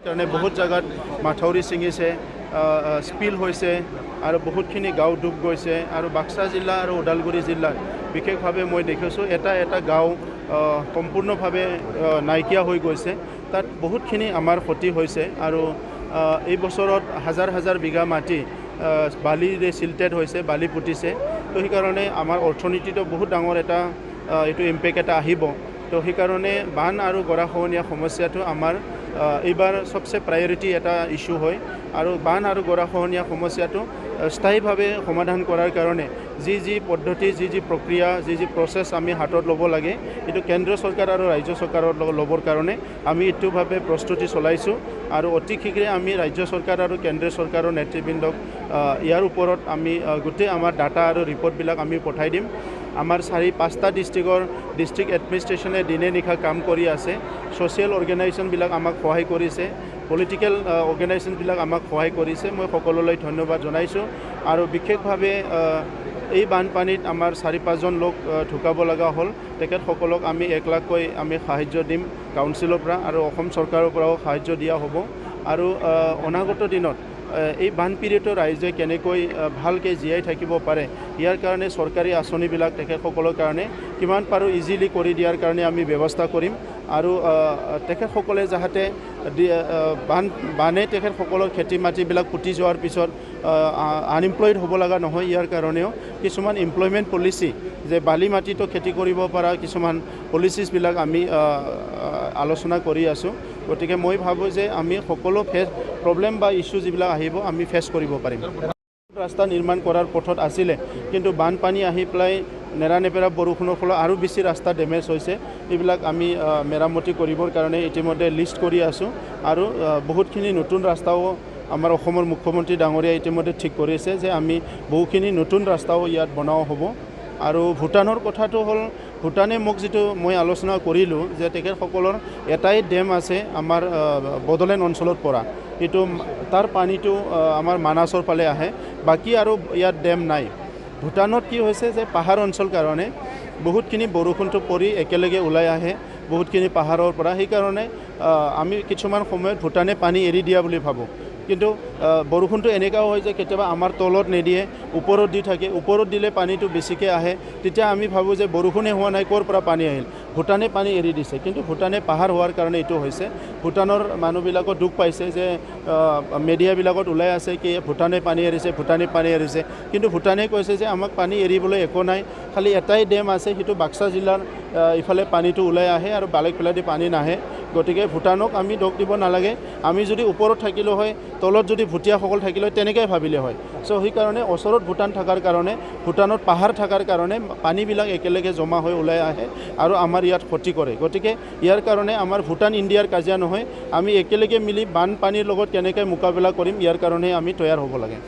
কাৰণে বহুত জেগাত মাথাউৰি ছিঙিছে, স্পিল হৈছে আৰু বহুতখিনি গাঁও ডুব গৈছে। আৰু বাক্সা জিলা আৰু ওদালগুৰি জিলাত বিশেষভাৱে মই দেখিছোঁ, এটা এটা গাঁও সম্পূৰ্ণভাৱে নাইকিয়া হৈ গৈছে। তাত বহুতখিনি আমাৰ ক্ষতি হৈছে আৰু এই বছৰত হাজাৰ হাজাৰ বিঘা মাটি বালিৰে চিল্টেড হৈছে, বালি পুতিছে। তো সেইকাৰণে আমাৰ অৰ্থনীতিটো বহুত ডাঙৰ এটা এইটো ইম্পেক্ট এটা আহিব। তো সেইকাৰণে বান আৰু গৰাখহনীয়া সমস্যাটো আমাৰ এইবাৰ চবচে প্ৰায়ৰিটি এটা ইছ্যু হয়। আৰু বান আৰু গৰাখহনীয়া সমস্যাটো স্থায়ীভাৱে সমাধান কৰাৰ কাৰণে যি যি পদ্ধতি, যি যি প্ৰক্ৰিয়া, যি যি প্ৰচেছ আমি হাতত ল'ব লাগে, এইটো কেন্দ্ৰীয় চৰকাৰ আৰু ৰাজ্য চৰকাৰৰ লগত ল'বৰ কাৰণে আমি এইটোভাৱে প্ৰস্তুতি চলাইছোঁ। আৰু অতি শীঘ্ৰে আমি ৰাজ্য চৰকাৰ আৰু কেন্দ্ৰীয় চৰকাৰৰ নেতৃবৃন্দক ইয়াৰ ওপৰত আমি গোটেই আমাৰ ডাটা আৰু ৰিপৰ্টবিলাক আমি পঠাই দিম। আমাৰ চাৰি পাঁচটা ডিষ্ট্ৰিক্টৰ ডিষ্ট্ৰিক্ট এডমিনিষ্ট্ৰেশ্যনে দিনে নিশা কাম কৰি আছে। ছ'চিয়েল অৰ্গেনাইজেশ্যনবিলাক আমাক সহায় কৰিছে, পলিটিকেল অৰ্গেনাইজেশ্যনবিলাক আমাক সহায় কৰিছে। মই সকলোলৈ ধন্যবাদ জনাইছোঁ। আৰু বিশেষভাৱে এই বানপানীত আমাৰ চাৰি পাঁচজন লোক ঢুকাব লগা হ'ল। তেখেতসকলক আমি 1 লাখকৈ আমি সাহাৰ্য দিম কাউন্সিলৰ পৰা আৰু অসম চৰকাৰৰ পৰাও সাহাৰ্য দিয়া হ'ব। আৰু অনাগত দিনত এই বানপীড়িত ৰাইজে কেনেকৈ ভালকৈ জীয়াই থাকিব পাৰে, ইয়াৰ কাৰণে চৰকাৰী আঁচনিবিলাক তেখেতসকলৰ কাৰণে কিমান পাৰোঁ ইজিলি কৰি দিয়াৰ কাৰণে আমি ব্যৱস্থা কৰিম। আৰু তেখেতসকলে যাতে বানে তেখেতসকলৰ খেতি মাটিবিলাক পুতি যোৱাৰ পিছত আনএমপ্লয়ড হ'ব লগা নহয়, ইয়াৰ কাৰণেও কিছুমান এমপ্লয়মেণ্ট পলিচি যে বালি মাটিতো খেতি কৰিব পৰা কিছুমান পলিচিছবিলাক আমি আলোচনা কৰি আছোঁ। গতিকে মই ভাবোঁ যে আমি সকলো ফেচ প্ৰব্লেম বা ইছ্যু যিবিলাক আহিব, আমি ফেচ কৰিব পাৰিম। ৰাস্তা নিৰ্মাণ কৰাৰ পথত আছিলে, কিন্তু বানপানী আহি পেলাই নেৰানেপেৰা বৰষুণৰ ফলত আৰু বেছি ৰাস্তা ডেমেজ হৈছে। এইবিলাক আমি মেৰামতি কৰিবৰ কাৰণে ইতিমধ্যে লিষ্ট কৰি আছোঁ। আৰু বহুতখিনি নতুন ৰাস্তাও আমাৰ অসমৰ মুখ্যমন্ত্ৰী ডাঙৰীয়াই ইতিমধ্যে ঠিক কৰিছে যে আমি বহুখিনি নতুন ৰাস্তাও ইয়াত বনোৱা হ'ব। আৰু ভূটানৰ কথাটো হ'ল, ভূটানে মোক যিটো মই আলোচনা কৰিলোঁ যে তেখেতসকলৰ এটাই ডেম আছে আমাৰ বডোলেণ্ড অঞ্চলত পৰা, এইটো তাৰ পানীটো আমাৰ মানাছৰ ফালে আহে, বাকী আৰু ইয়াত ডেম নাই। ভূটানত কি হৈছে যে পাহাৰ অঞ্চল কাৰণে বহুতখিনি বৰষুণটো পৰি একেলগে ওলাই আহে বহুতখিনি পাহাৰৰ পৰা। সেইকাৰণে আমি কিছুমান সময়ত ভূটানে পানী এৰি দিয়া বুলি ভাবোঁ, কিন্তু বৰষুণটো এনেকুৱাও হয় যে কেতিয়াবা আমাৰ তলত নিদিয়ে, ওপৰত দি থাকে। ওপৰত দিলে পানীটো বেছিকৈ আহে। তেতিয়া আমি ভাবোঁ যে বৰষুণে হোৱা নাই, ক'ৰ পৰা পানী আহিল, ভূটানে পানী এৰি দিছে। কিন্তু ভূটানে পাহাৰ হোৱাৰ কাৰণে এইটো হৈছে। ভূটানৰ মানুহবিলাকৰ দুখ পাইছে যে মেডিয়াবিলাকত ওলাই আছে কি ভূটানে পানী এৰিছে, ভূটানে পানী এৰিছে। কিন্তু ভূটানে কৈছে যে আমাক পানী এৰিবলৈ একো নাই, খালি এটাই ডেম আছে, সেইটো বাক্সা জিলাৰ ইফালে পানীটো ওলাই আহে আৰু বেলেগ ফালেদি পানী নাহে। গতিকে ভূটানক আমি দোষ দিব নালাগে। আমি যদি ওপৰত থাকিলোঁ হয়, তলত যদি ভুটীয়াসকল থাকিলে হয়, তেনেকৈ ভাবিলে হয়। চ' সেইকাৰণে ওচৰত ভূটান থকাৰ কাৰণে, ভূটানত পাহাৰ থকাৰ কাৰণে পানীবিলাক একেলগে জমা হৈ ওলাই আহে আৰু আমাৰ ইয়াত ক্ষতি কৰে। গতিকে ইয়াৰ কাৰণে আমাৰ ভূটান ইণ্ডিয়াৰ কাজিয়া নহয়। আমি একেলগে মিলি বানপানীৰ লগত কেনেকৈ মোকাবিলা কৰিম, ইয়াৰ কাৰণে আমি তৈয়াৰ হ'ব লাগে।